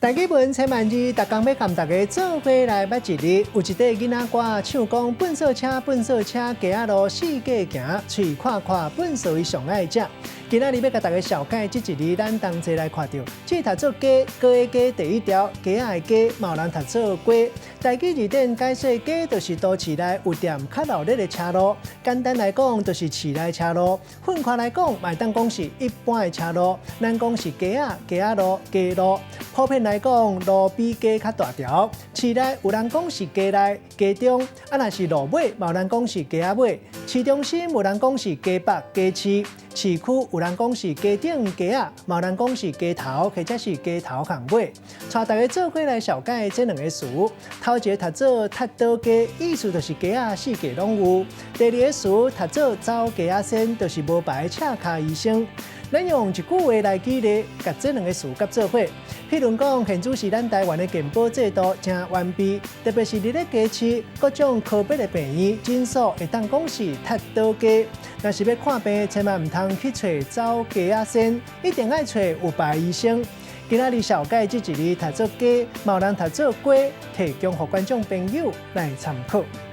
台語文千萬字，逐工欲共大家做伙來捌一字。有一塊囡仔歌唱講，糞掃車，糞掃車，街仔路四界行，喙闊闊，糞掃伊上愛食。今仔日欲共大家紹介這一字，咱同齊來看著，這讀做街，街的街第一條，街仔的街，嘛有人讀做街。台語字典解說，街就是都市內有踮較鬧熱的車路。簡單來講，就是市內車路。分開來講，嘛會當講是一般的車路。咱講是街仔、街仔路、街路。普遍來講，路比街較大條。市內有人講是街內、街中，啊，若是路尾，嘛有人講是街仔尾。市中心有人講是街北、街市。市區有人講是街頂、街仔，嘛有人講是街頭，或者是街頭巷尾。帶大家做伙來紹介這兩个詞。頭一个讀做踢倒街，意思就是街仔四界攏有。第二个詞讀做走街仔先，就是無牌赤跤醫生。咱用一句話來舉例，共這兩个詞結做伙。譬如講，現此時咱台灣的健保制度誠完備，特別是佇咧街市各種科別的病院診所，會當講是踢倒街。若是欲看病，千萬毋通去揣走街仔先，一定愛揣有牌醫生。今仔日紹介這一字讀做街，嘛有人讀做街，提供予觀眾朋友來參考。